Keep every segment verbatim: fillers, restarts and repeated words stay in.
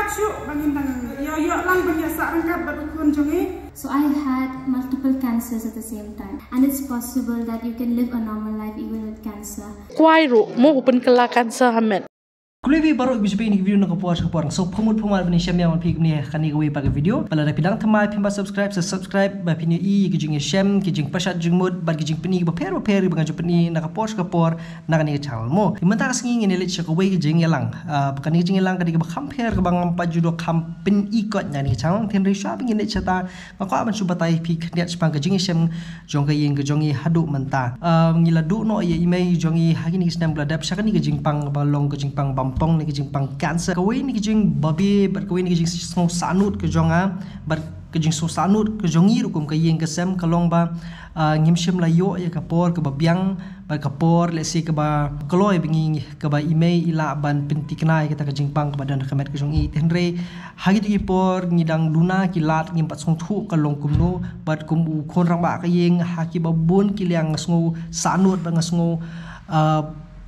Shuh ba ngin dang ïoh ïoh lang ban ïa sah ryngkat bad u khun jong i. So I had multiple cancers at the same time, and it's possible that you can live a normal life even with cancer. Kwai ruh mo u pynkylla cancer ha met. Khublei phi baroh ba phi ju peit ïa kane ka video na ka por sha ka por. So pyrmut pyrmut ban ïashem ïa phi kumne ha kane kawei pat ka video. Bad lada phi dang thymmai phim pat subscribe, sa subscribe ba phin ïohi ïa ki jingïashem, ki jingpyrshah jingmut bad ki jingpyni kiba pher ba pher kiba nga ju pyni na ka por sha ka por na kane ka channel mo. Te mynta ka sngi ngin ïa leit sha kawei ka jingïalang. Ah, kane ka jingïalang ka dei kaba kham pher kaba ngam pat ju dei kham pyni kot na kane ka channel. Te hynrei shuwa ba ngin leit shata, nga kwah ban shu batai ïa phi khyndiat shaphang ka jingïashem jong ka ïing ka jong i haduh mynta. Ah, ngi la duh noh ïa i mei jong i ha kine ki snem ba la dep sha kane ka jingpang ba long ka jingpang bampong ne ka jingpang cancer. Kawei na ki jingbabe bad kawei na ki jingsngewsahnud ka jong nga bad ka jingsngewsahnud ka jong i ruh kum ka ïing ka sem ka long ba, ah, ngim shym la ïoh ïa ka por kaba biang bad ka por lehse kaba kloi ba ngi kaba i mei i lah ban pynthikna ïa kata ka jingpang kaba don ha ka met ka jong i. Te hynrei ha kito ki por ngi dang duna ki lad ngim pat sngewthuh ka long kumno bad kum u khun rangbah ka ïing ha kiba bun ki liang nga sngewsahnud bad nga sngew, ah,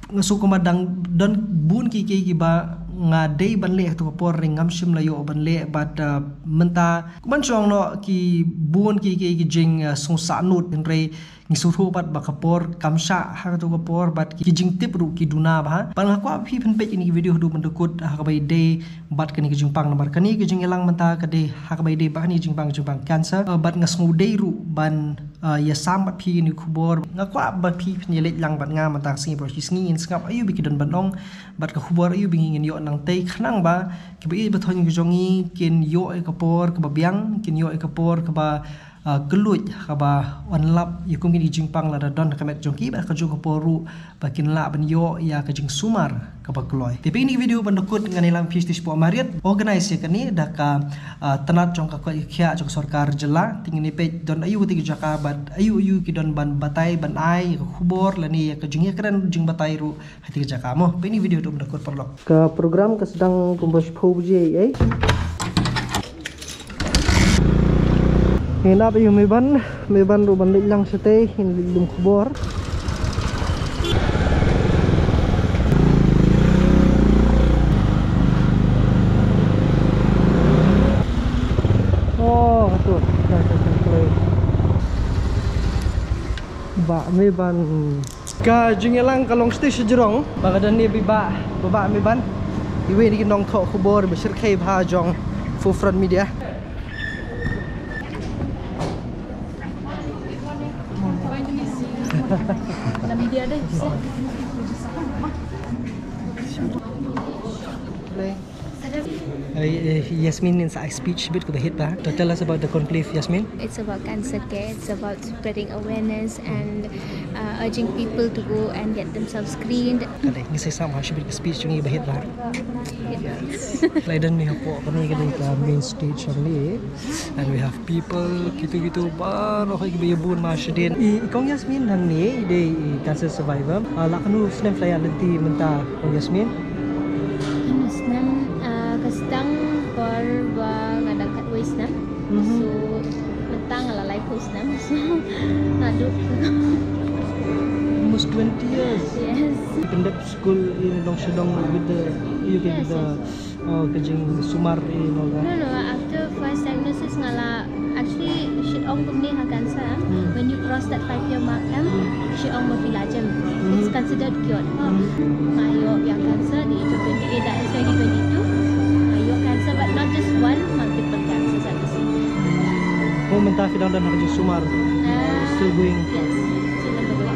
nga sngew kumba dang don bun kiei kiei kiba nga dei ban leh ha kato ka por hynrei ngam shym la ïoh ban leh bad, ah, mynta kumban shong noh ki bun kiei kiei ki jing, ah, sngewsahnud hynrei ngi sngewthuh pat ba ka por kam shah ha kato ka por bad ki jingtip ruh ki duna bha. Bad nga kwah ba phi phin peit ïa kane ka video haduh ban da kut ha kaba ïadei bad kane ka jingpang namar kane ka jingïalang mynta ka dei ha kaba ïadei bad kane ka jingpang, jingpang cancer. Ah, bad nga sngewdei ruh ban, ah, ïasam bad phi ïa kane ka khubor. Nga kwah ba phi phin ïa leit lang bad nga mynta ka sngi baroh shi sngi ngin sngap aïu ba ki don ban ong bad ka khubor aïu ba ngi ngin ïoh nangtei khnang ba kiba ïeit ba thoh ka jong ngi kin ïoh ïa ka por kaba biang, kin ïoh ïa ka por kaba, ah, kylluid kaba wan lap ïa kum kine ki jingpang lada don ha ka met jong ki bad ha kajuh ka por ruh ba kin lah ban ïoh ïa ka jingsumar kaba kloi. Te peit ïa kane ka video ban da kut. Ngan ïalam ïa phi shathie shapoh mariat. Organise ïa kane da ka, ah, tnat jong ka koit ka khiah jong ka sorkar jylla. Te ngin ïa peit don aïu kata ka jaka bad aïu aïu ki don ban batai ban ai ïa ka khubor lane ïa ka jingïakren jingbatai ruh ha kata ka jaka mo. Peit ïa kane ka video haduh ban da kut paralok. Ka program ka sdang kumba shiphew baje ei ei. Ngin ap ïa u Meban, Meban ruh ban leit lang shatei, ngin leit lum khubor. Oh, tu. Bah Meban. Ka jingïalang ka long shatei shajrong ba ka don ne ba i Bah, Bah Meban, iwei na ki nongthoh khubor ba shyrkhei bha jong Forefront Media. Uh, Yasmin, in sa speech bit ko bahit ba. To tell us about the conclave, Yasmin. It's about cancer care. It's about spreading awareness and, uh, urging people to go and get themselves screened. Kane ngi sa sam ha shibit speech ngi bahit ba. Yes. Lai don ni hapoh kane ka dei ka main stage ngi. And we have people, kito kito baroh kiba ïa bun ma shadien. I, i Kong Yasmin hangne i dei i cancer survivor. Ah, la katno snem phi la ïaid lynti mynta Kong Yasmin? Katno snem, ah, ka sdang por ba nga dang khatwei snem. Mhm. So mynta nga la laiphew snem. So naduh. Almost twenty years. Yes. Pyndep skul i Nongshadong with the, you get, yes, the, yes, yes. Oh, ka jingsumar i, no, ka? No, no, after first diagnosis nga la, actually, shit ong kumne ha cancer, em. Hmm. When you cross that five year mark, em, hmm, shit ong ba phi la jem. Hmm. It's considered cured. Hmm. Nga ïoh ïa cancer the age of twenty-eight, that is twenty twenty-two. Nga ïoh cancer, but not just one, multiple cancers at the same time. Mo mynta phi dang don ha ka jingsumar? Ah, still going? Yes, still undergoing.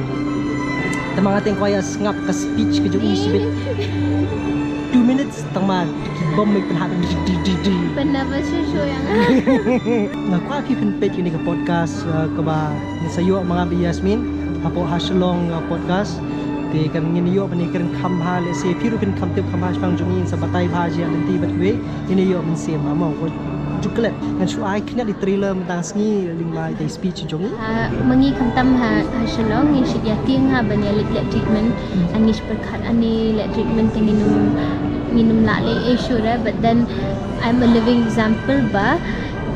Te ma nga teng kwah ïa sngap ka speech ka jong i shibit. Two minutes. Tang ma ki bom mei pynhap di di di di. Pynnervous shuh shuh ïa nga. Nga kwah phi pynpeit ïa kane ka podcast, uh, kaba ngin sa ïoh ma nga bad Yasmin hapoh Ha Shillong, uh, podcast. Te kan ngin ïoh ban ïakren kham bha, lehse phi ruh phin kham tip kham bha shaphang jong ngi, ngin sa batai bha jia lynti bad kiwei. Ngin ïoh mynsiem ha mo. Ju klet ngan shu ai khyndiat ïa i trailer mynta ka sngi lyngba ïa i speech jong i. Ah, ma ngi khamtam ha, ha Shillong ngi shait ïa tieng ha ban ïa leit leh treatment. Hmm. Ngi shu pyrkhat ani leh treatment te ngin ym, ngin ym lah leh ei shuh re, but then I'm a living example ba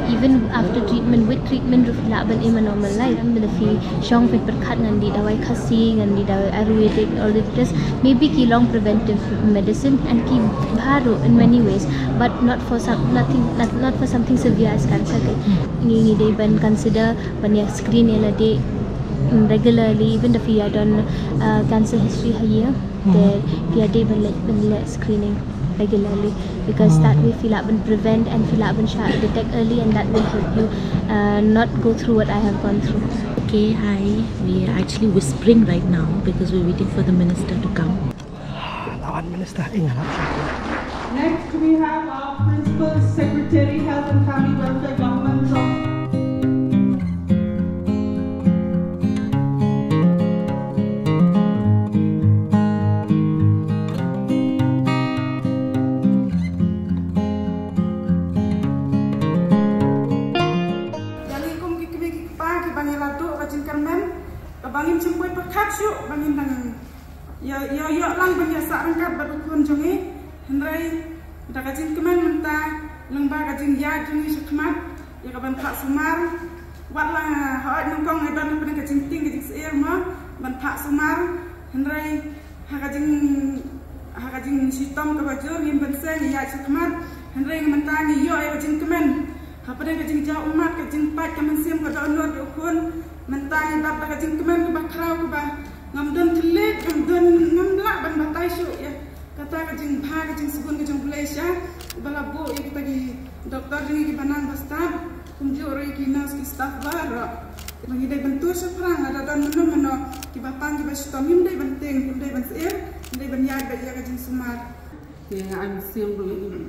Even after treatment, with treatment ruh phi lah ban im a normal life. Lada phi shong phi pyrkhat ngan dih dawai Khasi, ngan dih dawai Ayurvedic, all this, maybe ki long preventive medicine and ki bha ruh in many ways, but not for some nothing not, not for something severe as cancer. Ngi ngi dei ban consider ban ïa screen ïa lade regularly, even if you don't uh, cancer history ha ïa. Te phi ïa dei ban leh ban leh screening regularly, because that way phi lah ban prevent and phi lah ban shah detect early, and that will help you uh, not go through what I have gone through. Okay, hi. We are actually whispering right now because we're waiting for the minister to come. Lawan minister, eh, ngalap. Next, we have our Principal Secretary, Health and Family Welfare, Government of Ïa ngi kum ki kmie ki kpa kiba ngi la duh ka jingkyrmen, kaba ngim shym poi pyrkhat shuh ba ngin dang ïa ïa ïa lang ban ïa sah ryngkat bad u khun jong ngi. Hynrei da ka jingkmen mynta, lyngba ka jingïaid jong ngi shakhmat ïa ka ban phah sumar, wat la hooid nyngkong ngi don hapdeng ka jingtieng ka jingsyier mo ban phah sumar, hynrei ha ka jing ha ka jingshitom kaba jur ngim ban seng ïa shakhmat. Hynrei mynta ngi ïoh ïa ka jingkmen hapdeng ka jingjaw ummat, ka jingpait ka mynsiem ka dohnud ïa u khun. Mynta ngi dap da ka jingkmen kaba khraw kaba ngam don thylliej, ngam don, ngam lah ban batai shuh ïa kata ka jingbha ka jingsbun ka jong U Blei sha uba la buh ïa kita ki doktor jong ngi kiba nang ba stad, kumjuh ruh ïa ki nurse ki staff baroh. Ba ngi dei ban tur shaphrang lada don mano mano kiba pang kiba shitom, ngim dei ban tieng, ngim dei ban syier, ngim dei ban ïaid beit ïa ka jingsumar. Te nga ai mynsiem ruh ïa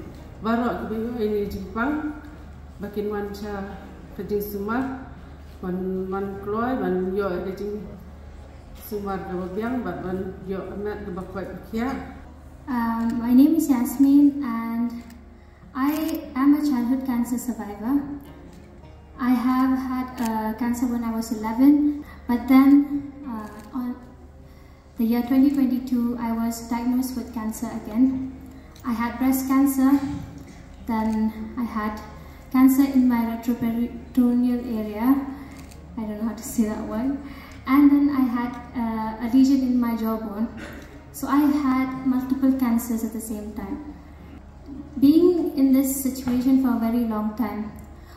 baroh kiba ïoh ïa ine i jingpang ba kin wan sha ka jingsumar, ban wan kloi ban ïoh ïa ka jingsumar kaba biang bad ban ïoh ka met kaba koit ba khiah. Um, my name is Yasmin and I am a childhood cancer survivor. I have had uh, cancer when I was eleven, but then uh, on the year twenty twenty-two, I was diagnosed with cancer again. I had breast cancer, then I had cancer in my retroperitoneal area. I don't know how to say that word. And then I had uh, a lesion in my jawbone. So I had multiple cancers at the same time. Being in this situation for a very long time,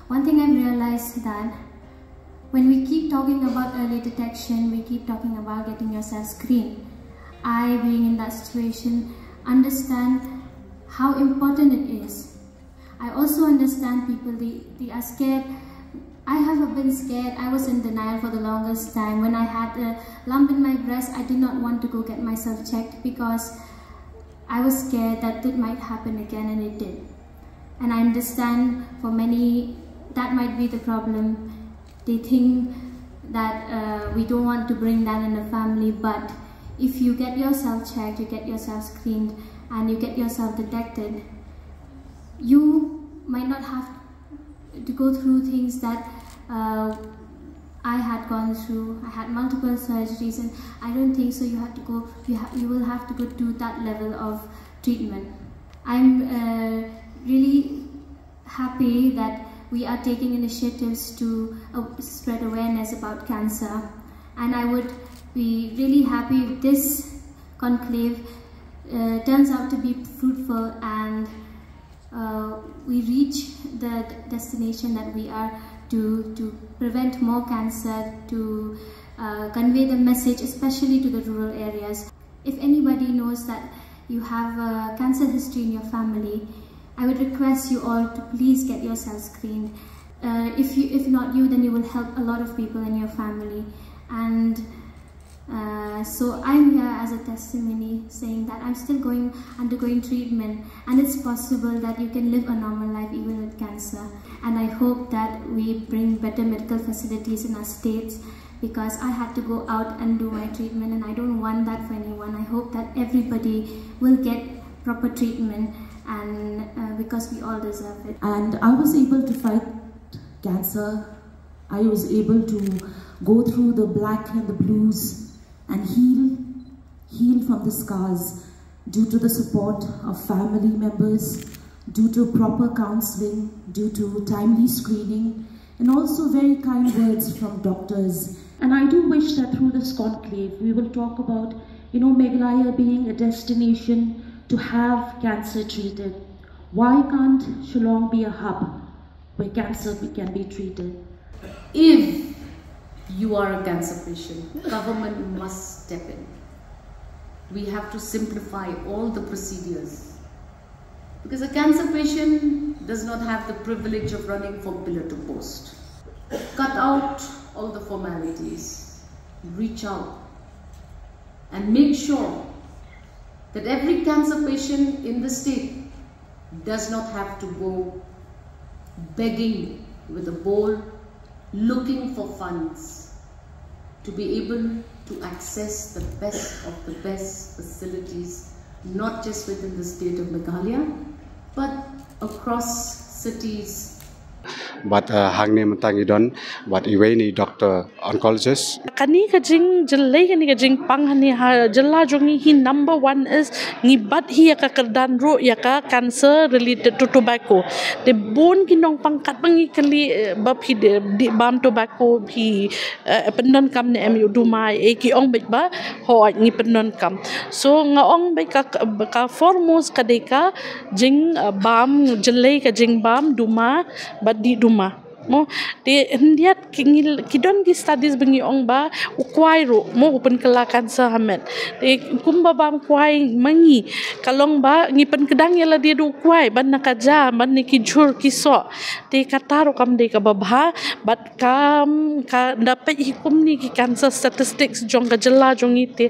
one thing I've realized that when we keep talking about early detection, we keep talking about getting yourself screened. I, being in that situation, understand how important it is. I also understand people, they, they are scared. I have been scared. I was in denial for the longest time. When I had a lump in my breast, I did not want to go get myself checked because I was scared that it might happen again, and it did. And I understand for many that might be the problem. They think that uh, we don't want to bring that in the family, but if you get yourself checked, you get yourself screened, and you get yourself detected, you might not have to go through things that uh, I had gone through. I had multiple surgeries, and I don't think so. You have to go. You ha- you will have to go through that level of treatment. I'm uh, really happy that we are taking initiatives to uh, spread awareness about cancer, and I would be really happy if this conclave uh, turns out to be fruitful and uh, we reach the d- destination that we are to to prevent more cancer, to uh, convey the message, especially to the rural areas. If anybody knows that you have a cancer history in your family, I would request you all to please get yourself screened. Uh, if you, if not you, then you will help a lot of people in your family. And uh, so I'm here as a testimony saying that I'm still going undergoing treatment, and it's possible that you can live a normal life even with cancer. And I hope that we bring better medical facilities in our states, because I had to go out and do my treatment, and I don't want that for anyone. I hope that everybody will get proper treatment, and uh, because we all deserve it. And I was able to fight cancer. I was able to go through the black and the blues and heal, heal from the scars due to the support of family members, due to proper counseling, due to timely screening, and also very kind words from doctors. And I do wish that through this conclave, we will talk about, you know, Meghalaya being a destination to have cancer treated. Why can't Shillong be a hub where cancer be- can be treated? If you are a cancer patient, government must step in. We have to simplify all the procedures. Because a cancer patient does not have the privilege of running from pillar to post. Cut out all the formalities, reach out, and make sure that every cancer patient in the state does not have to go begging with a bowl, looking for funds to be able to access the best of the best facilities, not just within the state of Meghalaya, but across cities. Bad uh, hangne mynta ngi don bad iwei ni doctor oncologist. Kani ka jingjyllei, kani ka jingpang hani ha jylla jong ngi hi, number one is ngi bat hi ïa ka kyrdan ruh ïa ka cancer related to tobacco. Te bun ki nongpang katba ngi kylli, eh, ba phi dei bam tobacco, phi eh, pyndonkam ne em ïa u duma, eh, ki ong beit ba hooid ngi pyndonkam. So nga ong beit ka, ka foremost ka dei ka jing, eh, bam, jyllei ka jingbam duma bad dih duma. Mo, te hyndiat ki ngi, ki don ki studies ba ngi ong ba u kwai ruh mo u pynkylla cancer ha met. Te kumba bam kwai ma ngi, ka long ba ngi pynkdang ïa lade da u kwai ban na ka ja, ban na ki jhur ki soh. Te kata ruh kam dei kaba bha bad kam, ka da peit hi kumne ki cancer statistics jong ka jylla jong ngi, te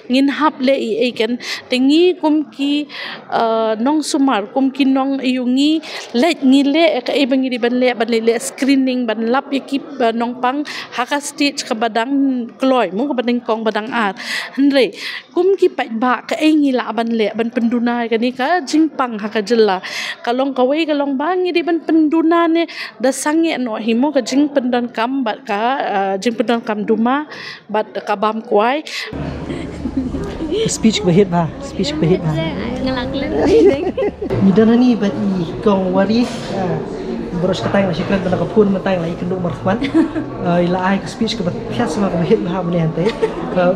ngin hap leh ei ei kan. Te ngi kum ki, uh, nongsumar, kum ki nongaiu, ngi leh, ngi leh kaei ba ngi dei ban leh, ban leh, leh screening, ban lap ïa ki, uh, nongpang ha ka stage kaba dang kloi mo, kaba nyngkong, ba dang ar. Hynrei kum ki paidbah, kaei ngi lah ban leh ban pynduna ïa kane ka jingpang ha ka jylla? Ka long kawei, ka long ba ngi dei ban pynduna ne da sangeh noh hi mo ka jingpyndonkam bad ka, ah, jingpyndonkam duma bad ka bam kwai. Speech ba hit bha, speech ba hit bha. Nga la klet. Ngi don hangne bad i Kong Wari, ah, baroh shi katta nga la shakri, ba la ka phone mynta nga la ïakynduh markhmat. Ah, i la ai ka speech kaba thiah sma, kaba hit bha mynne hangtei. Ka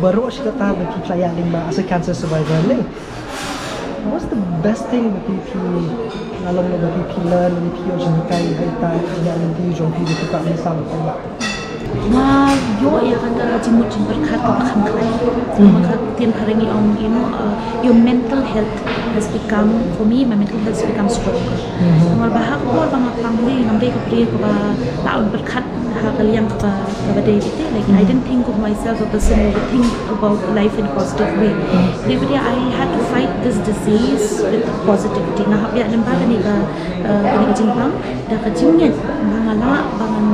baroh shi katta ba phi la ïaid lyngba as a cancer survivor ne. What's the best thing ba phi, phi la long, ba phi, phi learn, ba phi ïoh jinghikai ha ita ki jingïaid lynti jong phi ba phi kwah ban sam ïa ka paidbah? Nga ïoh ïa kata ka jingmut jingpyrkhat kaba kham khlaiñ. Nga ka ktien phareng i ong, you know, uh, your mental health has become, for me, my mental health has become stronger. Namar ba ha ka por ba nga pang ne, ngam dei ka briew kaba lah ban pyrkhat ha ka liang kaba, kaba dei beit. Like, I didn't think of myself a person who would think about life in a positive way. Dei beit, I had to fight this disease with positivity. Nga hap ïa, namar ba kane ka, uh, kane ka jingpang da ka jingngeit ba nga lah ba ngan,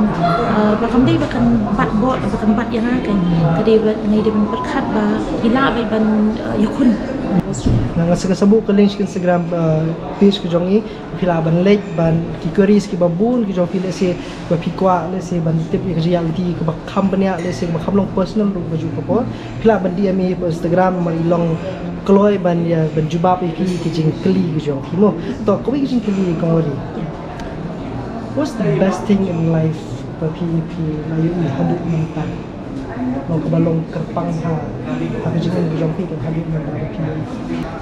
uh, ba kam dei ba kan bat bor, ba kan bat ïa nga, kan ka dei ba ngi dei ban pyrkhat ba ngi lah beit ban, uh, ïakhun. Nga, nga sa, nga sa buh ka link sha Instagram, uh, page ka jong i. Phi lah ban leit ban ki queries kiba bun ki jong phi, lehse ba phi kwah, lehse ban tip ïa ka jingïaid lynti kaba kham bniah, lehse kaba kham long personal ruh ka juh ka por. Phi lah ban D M i ha Instagram, namar i long kloi ban ïa, ban jubab ïa ki, ki jingkylli ki jong phi mo. To, kawei ka jingkylli, Kong Wari. What's the best thing in life ba phi, phi la ïohi haduh mynta? Long kaba long kyrpang ha, ha ka jingim ka jong phi, kan, haduh mynta ba phi ïohi.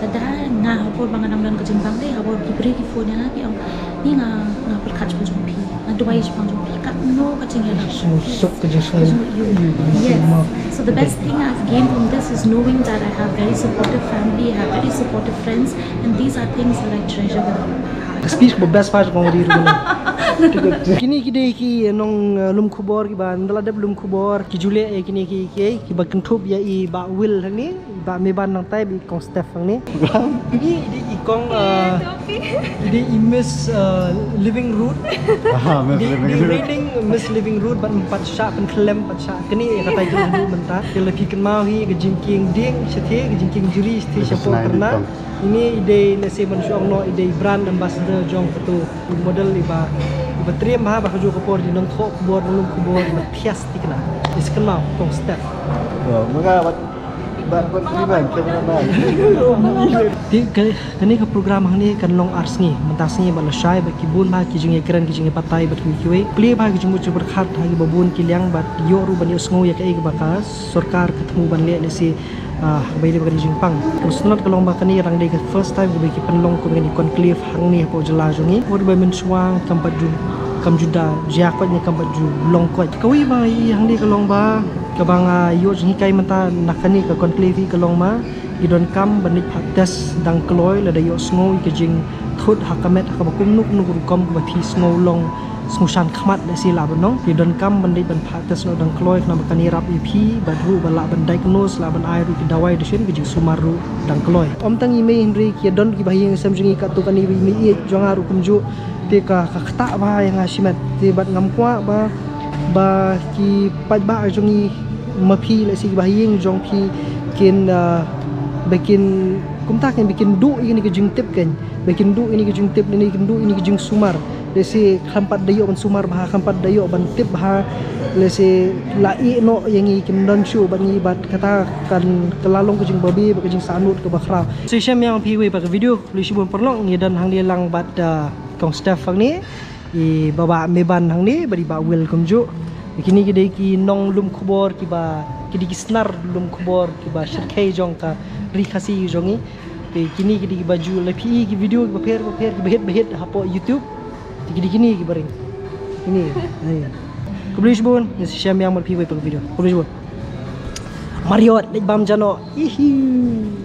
Lada nga, ha por ba nga dang don ka jingpang, dei ha por ki briew ki phone ïa nga, ki ong, ni nga, nga pyrkhat shaphang jong phi, nga duwai shaphang jong phi, katno ka jingïarap. Jingsuk, ka jingsuk. Yes. So the best thing I've gained from this is knowing that I have very supportive family, I have very supportive friends, and these are things that I treasure with all my heart. Ka speech ba best part, Kong Wari ruh. Kine ki dei ki nong, uh, lum khubor kiba, ynda la dep lum khubor, ki ju leh ïa kine ki, ki, kiba kynthup ïa i Bah Will hangne, i Bah Meban nangtai, bad i Kong Steph hangne. I dei i Kong, uh, i dei i Miss, uh, Living Root. Ah, Miss Living Root. Reigning Miss Living Root, bad ym pat shah pynkhlem, pat shah kane ïa ka title mynta. Te lada phi kynmaw hi ka jingkieng dieng shathie, ka jingkieng jri shathie, shapoh kyrna. Ine i dei, lehse ban shu ong noh, i dei brand ambassador jong kato model iba, iba triem bha, ba kajuh ka por i nongthoh khubor, nonglum khubor iba thiah thikna. Is kynmaw Kong Steph. Ïa, mynta wat Te kane ka program hangne kan long ar sngi, mynta sngi bad lashai bad ki bun bha ki jingïakren ki jingïabatai bad kiwei kiwei. Khublei bha ki jingmut jingpyrkhat ha kiba bun ki liang bad ïoh ruh ban ïohsngew ïa kaei kaba ka sorkar ka thmu ban leh lehse ha kaba ïadei bad kane ka jingpang. Ka sngewtynnat ka long ba kane ka dang dei ka first time kaba ki pynlong kum kane ka conclave hangne hapoh jylla jong ngi. Wat ba mynshwa kam pat ju kam ju da jia koit ne kam pat ju long koit. Kawei ba i hangne ka long ba kaba nga ïoh jinghikai mynta na kane ka conclave ka long ba i donkam ban leit phah test dang kloi lada ïohsngew ïa ka jingthut ha ka met ha kaba kumno kumno ka rukom kaba phi sngew long sngewshan khmat lehse lah ban long. I donkam ban leit ban phah test noh dang kloi khnang ba kan ïarap ïa phi bad ruh ba lah ban diagnose lah ban ai ruh ki dawai dashin ka jingsumar ruh dang kloi. Ym tang i mei hynrei ki don kiba ha ïing sem jong ngi katto katne ba i mei ïeit jong nga ruh kumjuh. Te ka ka ktah bha ïa nga shimet te bad ngam kwah ba ba ki paidbah jong ngi ma phi lehse kiba ha ïing jong phi kin ah, ba kin kumta kin ba kin duh ïa kane ka jingtip kan ba kin duh ïa kane ka jingtip ne kin duh ïa kane ka jingsumar. Lehse khlem pat da ïoh ban sumar bha khlem pat da ïoh ban tip bha lehse la ïeh noh ïa ngi kim don shuh bad ngi bad kata kan ka la long ka jingbabe bad ka jingsahnud kaba khraw. Sa shem ïa phi wei pat ka video. Khublei shibun paralok, ngi don hangne lang bad ah, kong Steph hangne, i baba Meban hangne bad i ba Will kumjuh. Kine ki dei ki nonglum khubor kiba ki dei ki snar lum khubor kiba shyrkhei jong ka ri Khasi jong ngi. Te kine ki dei kiba ju la phi i ki video kiba pher ba pher kiba hit ba hit hapoh YouTube. Te ki dei kine kiba ring. Kine. Ai. Khublei shibun, ngi sa shem ïa mar phi wei pat ka video. Khublei shibun. Marriott leit bam jano. Ihi.